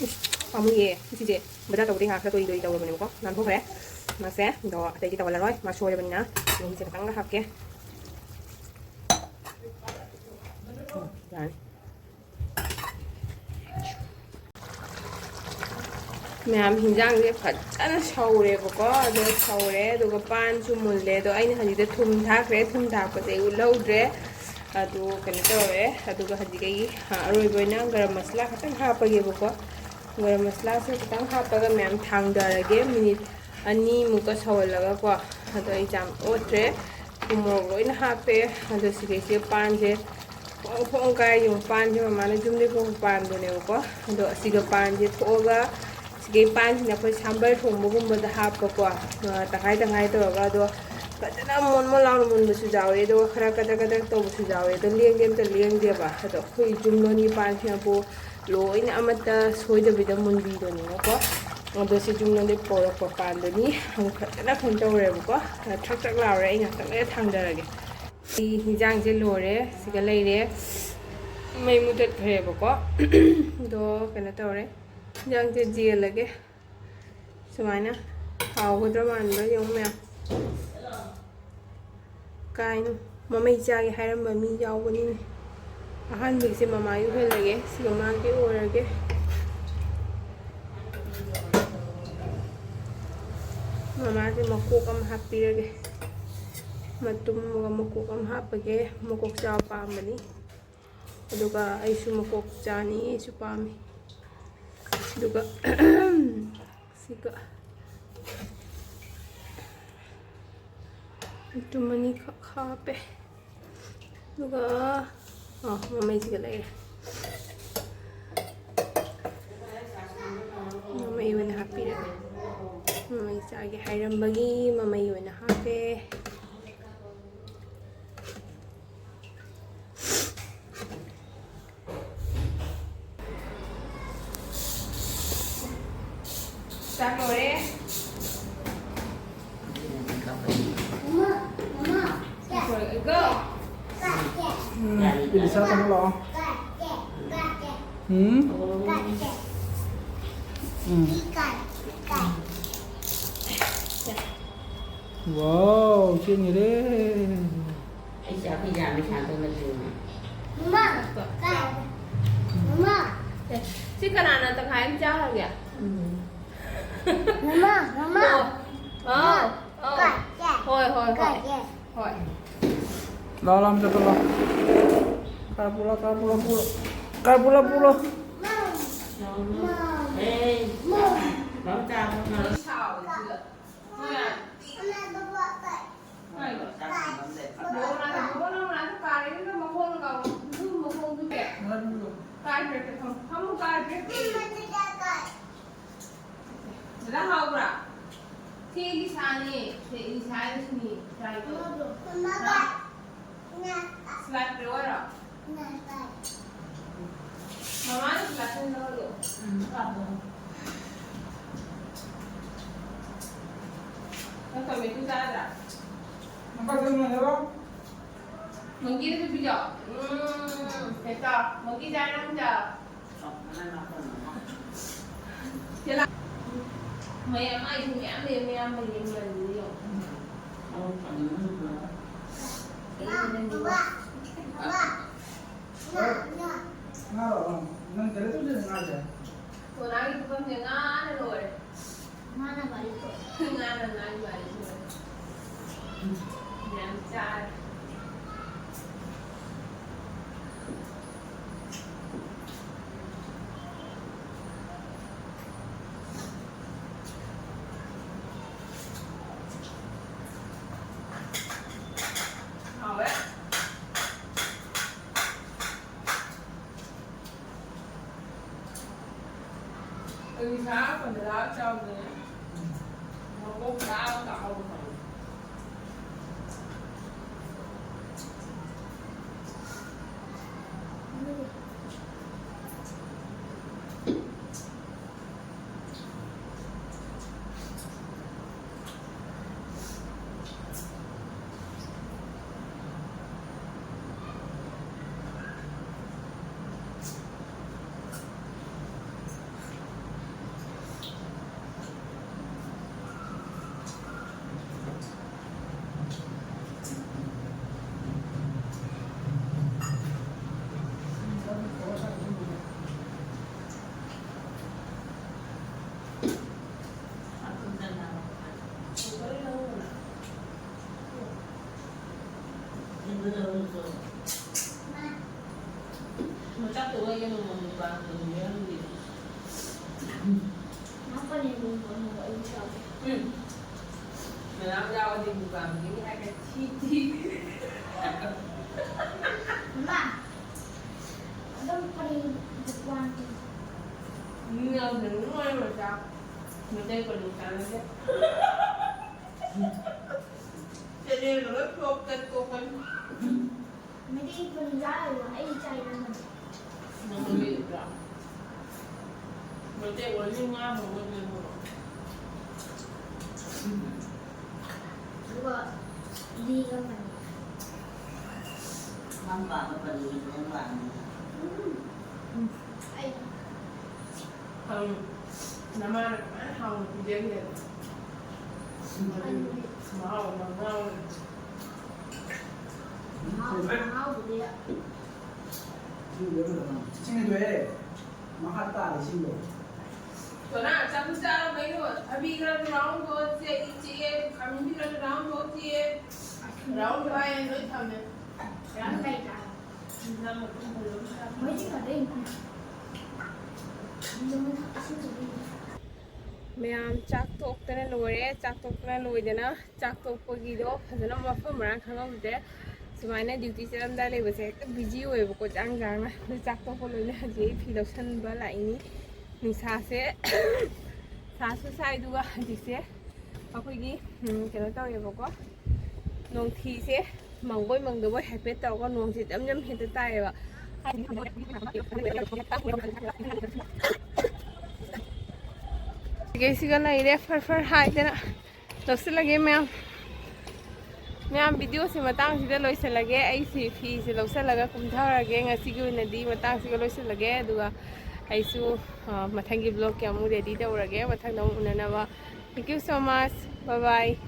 ꯏꯁ, ꯄꯥꯝꯃꯨꯏꯌꯦ ꯁꯤꯁꯦ꯫ ꯕꯖꯥꯔ ꯇꯧꯕꯗꯤ ꯉꯥꯏꯍꯥꯛ ꯈꯔ ꯇꯣꯏ ꯇꯣꯏ ꯇꯧꯔꯕꯅꯦꯕꯀꯣ꯫ ꯅꯥꯟꯊꯣꯛꯈ꯭ꯔꯦ꯫ ꯃꯥꯁꯦ꯫ ꯑꯗꯣ ꯑꯇꯩꯗꯤ ꯇꯧꯍꯜꯂꯔꯣꯏ꯫ ꯃꯥ ꯁꯣꯏꯔꯕꯅꯤꯅ꯫ ꯃꯍꯤꯁꯦ ꯈꯤꯇꯪꯒ ꯍꯥꯞꯀꯦ꯫ ꯎꯝ, ꯌꯥꯔꯅꯤ꯫ ꯃꯌꯥꯝ, ꯍꯤꯟꯖꯥꯡꯁꯦ ꯐꯖꯅ ꯁꯧꯔꯦꯕꯀꯣ꯫ ꯑꯗꯣ ꯁꯧꯔꯦ, ꯑꯗꯨꯒ ꯄꯥꯟꯁꯨ ꯃꯨꯜꯂꯦ꯫ ꯑꯗꯣ ꯑꯩꯅ ꯍꯧꯖꯤꯛꯇ ꯊꯨꯝ ꯊꯥꯛꯈ꯭ꯔꯦ꯫ ꯊꯨꯝ ꯊꯥꯛꯄꯁꯦ ꯑꯩ ꯎꯠꯍꯧꯗ꯭ꯔꯦ꯫ ꯑꯗꯨ ꯀꯩꯅꯣ ꯇꯧꯔꯦ꯫ ꯑꯗꯨꯒ ꯍꯧꯖꯤꯛ ꯑꯩ, ꯑ, ꯑꯔꯣꯏꯕ ꯑꯣꯏꯅ ꯒꯔꯝ ꯃꯁꯂꯥ ꯈꯛꯇꯪ ꯍꯥꯞꯄꯒꯦꯕꯀꯣ꯫ ꯒꯔꯝ ꯃꯁꯂꯥꯁꯦ ꯈꯤꯇꯪ ꯍꯥꯞꯄꯒ ꯃꯌꯥꯝ ꯊꯥꯡꯗꯔꯒꯦ꯫ ꯃꯤꯅꯤꯠ ꯑꯅꯤꯃꯨꯛꯀ ꯁꯧꯍꯜꯂꯒꯀꯣ꯫ ꯑꯗꯣ ꯑꯩ ꯌꯥꯝ ꯑꯣꯠꯇ꯭ꯔꯦ꯫ ꯊꯨꯝ ꯃꯣꯔꯣꯛ ꯂꯣꯏꯅ ꯍꯥꯞꯄꯦ꯫ ꯑꯗꯣ ꯁꯤꯗꯩꯁꯤꯗ ꯄꯥꯟꯁꯦ ꯐꯣꯡ ꯐꯣꯡ ꯀꯥꯏꯒꯤ ꯃꯄꯥꯟꯁꯦ ꯃꯃꯥꯅ ꯌꯨꯝꯗꯩ ꯄꯨꯔꯛꯄ ꯄꯥꯟꯗꯨꯅꯦꯕꯀꯣ꯫ ꯑꯗꯣ ꯑꯁꯤꯒ ꯄꯥꯟꯁꯦ ꯊꯣꯛꯑꯒ ꯁꯤꯒꯤ ꯄꯥꯟꯁꯤꯅ ꯑꯩꯈꯣꯏ ꯁꯥꯝꯕꯔ ꯊꯣꯡꯕꯒꯨꯝꯕꯗ ꯍꯥꯞꯄꯀꯣ, ꯑ, ꯇꯪꯈꯥꯏ ꯇꯪꯈꯥꯏ ꯇꯧꯔꯒ꯫ ꯑꯗꯣ ꯐꯖꯅ ꯃꯣꯟ ꯃꯣꯟ ꯂꯥꯎꯅ ꯃꯨꯟꯕꯁꯨ ꯌꯥꯎꯋꯦ, ꯑꯗꯨꯒ ꯈꯔ ꯀꯗꯛ ꯀꯗꯛ ꯇꯧꯕꯁꯨ ꯌꯥꯎꯋꯦ꯫ ꯑꯗꯣ ꯂꯦꯡꯗꯤ ꯑꯝꯇ ꯂꯦꯡꯗꯦꯕ꯫ ꯑꯗꯣ ꯑꯩꯈꯣꯏ ꯌꯨꯝꯂꯣꯟꯒꯤ ꯄꯥꯟꯁꯤꯅꯕꯨ ꯂꯣꯏꯅ ꯑꯃꯠꯇ ꯁꯣꯏꯗꯕꯤꯗ ꯃꯨꯟꯕꯤꯗꯨꯅꯤꯅꯀꯣ꯫ ꯑꯗꯣ ꯁꯤ ꯌꯨꯝꯂꯣꯟꯗꯩ ꯄꯣꯔꯛꯄ ꯄꯥꯟꯗꯨꯅꯤ꯫ ꯑꯃꯨꯛ ꯐꯖꯅ ꯀꯩꯅꯣ ꯇꯧꯔꯦꯕꯀꯣ꯫ ꯊ꯭ꯔꯛ ꯊ꯭ꯔꯛ ꯂꯥꯎꯔꯦ꯫ ꯑꯩ ꯉꯥꯛꯇꯪ ꯂꯩꯔ ꯊꯥꯡꯗꯔꯒꯦ꯫ ꯁꯤ ꯍꯤꯟꯖꯥꯡꯁꯦ ꯂꯣꯏꯔꯦ꯫ ꯁꯤꯒ ꯂꯩꯔꯦ꯫ ꯃꯩ ꯃꯨꯊꯠꯈ꯭ꯔꯦꯕꯀꯣ꯫ ꯑꯗꯣ ꯀꯩꯅꯣ ꯇꯧꯔꯦ꯫ ꯍꯤꯟꯖꯥꯡꯁꯦ ꯌꯦꯜꯂꯒꯦ꯫ ꯁꯨꯃꯥꯏꯅ ꯍꯥꯎꯒꯗ꯭ꯔꯥ ꯃꯥꯟꯕ꯭ꯔꯥ ꯌꯦꯡꯉꯨ ꯃꯌꯥꯝ꯫ ꯀꯥꯏꯅꯣ ꯃꯃꯩ ꯆꯥꯒꯦ ꯍꯥꯏꯔꯝꯕ ꯃꯤ ꯌꯥꯎꯕꯅꯤꯅꯦ꯫ ꯑꯍꯥꯟꯕꯒꯤꯁꯦ ꯃꯃꯥꯒꯤ ꯑꯣꯏꯍꯜꯂꯒꯦ꯫ ꯁꯤꯒ ꯃꯥꯒꯤ ꯑꯣꯏꯔꯒꯦ꯫ ꯃꯃꯥꯁꯦ ꯃꯀꯣꯛ ꯑꯃ ꯍꯥꯞꯄꯤꯔꯒꯦ꯫ ꯃꯇꯨꯝꯒ ꯃꯀꯣꯛ ꯑꯃ ꯍꯥꯞꯄꯒꯦ꯫ ꯃꯀꯣꯛ ꯆꯥꯕ ꯄꯥꯝꯕꯅꯤ꯫ ꯑꯗꯨꯒ ꯑꯩꯁꯨ ꯃꯀꯣꯛ ꯆꯥꯅꯤ, ꯑꯩꯁꯨ ꯄꯥꯝꯃꯤ꯫ ꯑꯗꯨꯒ ꯁꯤꯒ ꯃꯇꯨꯝ ꯑꯅꯤꯈꯛ ꯍꯥꯞꯄꯦ꯫ ꯑꯗꯨꯒ, ꯑ, ꯃꯃꯩꯁꯤꯒ ꯂꯩꯔꯦ꯫ ꯃꯃꯩ ꯑꯣꯏꯅ ꯍꯥꯞꯄꯤꯔꯒꯦ꯫ ꯃꯃꯩ ꯆꯥꯒꯦ ꯍꯥꯏꯔꯝꯕꯒꯤ ꯃꯃꯩ ꯑꯣꯏꯅ ꯍꯥꯞꯄꯦ꯫ ꯆꯥꯛ ꯂꯣꯏꯔꯦ꯫ ꯆꯥꯛ ꯂꯣꯏꯔꯦ꯫ Go꯫ ꯎꯝ, ꯏꯂꯤꯁꯥ ꯇꯥꯃꯣ ꯂꯥꯛꯑꯣ꯫ ꯎꯝ? ꯎꯝ꯫ Wow, ꯆꯦꯟꯈꯔꯦ꯫ ꯑꯩ ꯆꯥꯛ ꯌꯥꯝꯃꯤ ꯁꯥꯟꯇꯣ ꯅꯠꯇꯦꯅ꯫ ꯃꯃꯥ, ꯀꯥꯏ? ꯃꯃꯥ꯫ ꯑꯦ, ꯁꯤ ꯀꯅꯥꯅ ꯇꯪꯈꯥꯏ ꯑꯃ ꯆꯥꯈ꯭ꯔꯒꯦ? ꯃꯃꯥ, ꯃꯃꯥ꯫ ꯑꯣ, ꯑꯣ, ꯑꯣ꯫ ꯀꯥꯏ, ꯀꯥꯏ? ꯍꯣꯏ, ꯍꯣꯏ, ꯍꯣꯏ꯫ ꯀꯥꯏ, ꯀꯥꯏ? ꯍꯣꯏ꯫ ꯂꯥꯎ, ꯂꯥꯎ, ꯆꯠꯂꯣ, ꯂꯥꯎ꯫ ꯀꯥꯔ ꯄꯨꯔꯣ, ꯀꯥꯔ ꯄꯨꯔꯣ, ꯄꯨꯔꯣ꯫ ꯀꯥꯔ ꯄꯨꯔꯣ, ꯄꯨꯔꯣ꯫ ꯃꯃꯥ꯫ ꯑꯦ꯫ ꯃꯃꯥ꯫ ꯂꯥꯎ, ꯆꯥꯔꯣ, ꯂꯥꯎ꯫ ꯃꯣꯏ ꯁꯥꯎꯔꯤꯁꯤꯒ꯫ ꯃꯣꯏ ꯑꯥ꯫ ꯃꯃꯥ, ꯕꯕꯥ, ꯀꯥꯏ? ꯀꯥꯏꯗ? ꯀꯥꯏ? ꯃꯣꯏ ꯑꯥ꯫ ꯃꯣꯏ ꯑꯥ꯫ ꯀꯥꯔꯤꯗꯨꯗ ꯃꯈꯣꯡꯅ ꯀꯥꯎꯔꯣ꯫ ꯀꯥꯏꯈ꯭ꯔꯦ, ꯐꯝ-, ꯐꯃꯨꯡ ꯀꯥꯏꯈ꯭ꯔꯦ꯫ ꯗꯗꯥ ꯍꯥꯎꯕ꯭ꯔꯥ? ꯁꯤ ꯏꯂꯤꯁꯥꯅꯦ꯫ ꯁꯤ ꯏꯂꯤꯁꯥ ꯍꯥꯏꯔꯤꯁꯤꯅꯤ꯫ ꯀꯥꯏꯗꯣ? ꯁ꯭ꯂꯥꯏꯠ ꯄ꯭ꯂꯦꯌꯔꯔꯣ? ꯃꯃꯥꯅ ꯁ꯭ꯂꯥꯏꯠ ꯄ꯭ꯂꯦꯌꯔ ꯂꯧꯍꯜꯂꯣ꯫ ꯎꯝ, ꯂꯥꯛꯑꯣ꯫ ꯅꯪ ꯇꯣꯃꯦꯇꯣ ꯆꯥꯗ꯭ꯔꯥ? ꯃꯈꯥ ꯆꯠꯂꯨ ꯍꯥꯏꯔꯣ? ꯃꯪꯒꯤꯗ ꯄꯤꯕꯤꯌꯣ꯫ ꯎꯝ, ꯄꯦꯇꯥ, ꯃꯪꯒꯤ ꯆꯥꯔꯣ ꯑꯝꯇ꯫ ꯃꯌꯥꯝ ꯑꯩꯁꯨ ꯃꯌꯥꯝ ꯂꯩ, ꯃꯌꯥꯝ ꯂꯩ, ꯃꯌꯥꯝ ꯂꯩ꯫ ꯉꯥꯔꯣ? ꯅꯪ ꯀꯔꯤ ꯇꯧꯗꯣꯏꯅꯣ ꯉꯥꯁꯦ? ꯁꯣꯅꯥꯒꯤ ꯄꯨꯈꯝꯁꯦ ꯉꯥꯅ ꯂꯣꯏꯔꯦ꯫ ꯉꯥꯅ ꯃꯔꯤ ꯊꯣꯛꯑꯦ꯫ ꯉꯥꯅ ꯉꯥꯒꯤ ꯃꯔꯤ ꯊꯣꯛꯑꯦ꯫ ꯌꯥꯝ ꯆꯥꯔꯦ꯫ ꯍꯥꯎꯋꯦ꯫ ꯑꯩ ꯁꯥ ꯐꯖꯅ ꯆꯥꯕꯅꯦ꯫ ꯃꯀꯣꯛ ꯇꯥꯕ ꯇꯥꯍꯧꯕ ꯐꯪꯉꯦ꯫ ꯎꯝ꯫ ꯃꯌꯥꯝ ꯌꯥꯎꯔꯗꯤ ꯃꯨꯛꯕꯥꯡꯒꯤꯅꯤ ꯍꯥꯏꯔꯒ ꯊꯤ ꯊꯤ꯫ ꯃꯥ, ꯑꯗꯨꯝ ꯄꯔꯦꯡ ꯌꯥꯎꯗ꯭ꯔꯗꯤ ꯅꯨꯡꯉꯥꯏꯔꯣꯏꯗ꯫ ꯃꯩꯇꯩ ꯄꯣꯂꯨ ꯆꯥꯅꯗꯦ꯫ ꯆꯦꯅꯦꯜꯒ ꯂꯣꯏ ꯐ꯭ꯂꯣꯞ ꯆꯠꯇꯣꯛꯀꯅꯤ꯫ ꯃꯩꯇꯩ ꯄꯣꯂꯨ ꯆꯥꯔꯒ ꯑꯩ ꯆꯥꯏ ꯅꯪ꯫ ꯅꯪ ꯂꯩꯕ꯭ꯔꯥ? ꯃꯩꯇꯩ ꯑꯣꯏꯔꯗꯤ ꯉꯥ ꯊꯣꯡꯕ ꯂꯩꯕ꯭ꯔꯣ? ꯑꯗꯨꯒ ꯂꯤꯛ ꯑꯃꯅꯤ꯫ ꯅꯪ ꯄꯥꯝꯕ ꯄꯜꯂꯤ, ꯅꯪ ꯄꯥꯝꯕ꯫ ꯎꯝ꯫ ꯑꯩ ꯈꯪꯉꯤ꯫ ꯅꯃꯥꯅ ꯀꯃꯥꯏꯅ ꯍꯥꯎꯅ ꯄꯤꯖꯒꯦꯗꯣ꯫ ꯑꯗꯨꯗꯤ ꯃꯍꯥꯎ ꯑꯃ ꯉꯥꯎꯔꯦ꯫ ꯃꯍꯥꯎ, ꯃꯍꯥꯎꯗꯨꯗꯤ꯫ ꯏꯁꯤꯡꯗꯣ ꯂꯣꯏꯔꯕ? ꯏꯁꯤꯡꯗꯣ ꯂꯣꯏꯔꯦ꯫ ꯃꯈꯥ ꯇꯥꯔꯦ ꯏꯁꯤꯡꯗꯣ꯫ ꯀꯣꯅꯥ ꯆꯥꯛꯁꯨ ꯆꯥꯔꯕꯩꯅꯣ? ꯊꯕꯤ ꯈꯔ ꯔꯥꯎꯟ ꯇꯧꯔꯁꯦ, ꯏꯆꯦ, ꯈꯥꯃꯦꯟꯕꯤ ꯈꯔ ꯔꯥꯎꯟ ꯇꯧꯔꯁꯦ꯫ ꯔꯥꯎꯟ ꯇꯧꯔꯦ, ꯂꯣꯏ ꯊꯝꯃꯦ꯫ ꯌꯥꯝ ꯂꯩ ꯆꯥꯔꯦ꯫ ꯃꯌꯥꯝ ꯆꯥꯛ ꯇꯣꯛꯇꯅ ꯂꯣꯏꯔꯦ꯫ ꯆꯥꯛ ꯇꯣꯛꯇꯅ ꯂꯣꯏꯗꯅ ꯆꯥꯛ ꯇꯣꯛꯄꯒꯤꯗꯣ ꯐꯖꯅ ꯃꯐꯝ ꯃꯔꯥꯡ ꯈꯪꯍꯧꯗ꯭ꯔꯦ꯫ ꯁꯨꯃꯥꯏꯅ ꯗ꯭ꯌꯨꯇꯤ ꯆꯠꯂꯝꯗꯥꯏ ꯂꯩꯕꯁꯦ ꯍꯦꯛꯇ ꯕꯤꯖꯤ ꯑꯣꯏꯌꯦꯕꯀꯣ, ꯆꯥꯡ ꯆꯥꯡꯅ꯫ ꯑꯗꯨ ꯆꯥꯛ ꯇꯣꯛꯄ ꯂꯣꯏꯅ ꯍꯧꯖꯤꯛ ꯑꯩ ꯐꯤ ꯂꯧꯁꯟꯕ ꯂꯥꯛꯏꯅꯤ꯫ ꯅꯨꯡꯁꯥꯁꯦ ꯁꯥꯁꯨ ꯁꯥꯏ, ꯑꯗꯨꯒ ꯍꯧꯖꯤꯛꯁꯦ ꯑꯩꯈꯣꯏꯒꯤ, ꯎꯝ, ꯀꯩꯅꯣ ꯇꯧꯋꯦꯕꯀꯣ, ꯅꯣꯡꯊꯤꯁꯦ ꯃꯪꯕꯣꯏ ꯃꯪꯗꯕꯣꯏ ꯍꯥꯏꯐꯦꯠ ꯇꯧꯔꯒ ꯅꯣꯡꯁꯦ ꯖꯝ ꯖꯝ ꯍꯦꯛꯇ ꯇꯥꯏꯌꯦꯕ꯫ ꯀꯩꯁꯤꯒ ꯂꯩꯔꯦ ꯐꯔ ꯐꯔ ꯍꯥꯏꯗꯅ꯫ ꯂꯧꯁꯤꯜꯂꯒꯦ ꯃꯌꯥꯝ꯫ ꯃꯌꯥꯝ, ꯚꯤꯗꯤꯑꯣꯁꯦ ꯃꯇꯥꯡꯁꯤꯗ ꯂꯣꯏꯁꯤꯜꯂꯒꯦ꯫ ꯑꯩꯁꯤ ꯐꯤꯁꯦ ꯂꯧꯁꯤꯜꯂꯒ ꯀꯨꯝꯊꯔꯒꯦ꯫ ꯉꯁꯤꯒꯤ ꯑꯣꯏꯅꯗꯤ ꯃꯇꯥꯡꯁꯤꯒ ꯂꯣꯏꯁꯤꯜꯂꯒꯦ꯫ ꯑꯗꯨꯒ ꯑꯩꯁꯨ, ꯑ, ꯃꯊꯪꯒꯤ ꯕ꯭ꯂꯣꯛꯀꯤ ꯑꯃꯨꯛ ꯔꯦꯗꯤ ꯇꯧꯔꯒꯦ꯫ ꯃꯊꯪꯗ ꯑꯃꯨꯛ ꯎꯅꯅꯕ꯫ Thank you so much. Bye bye.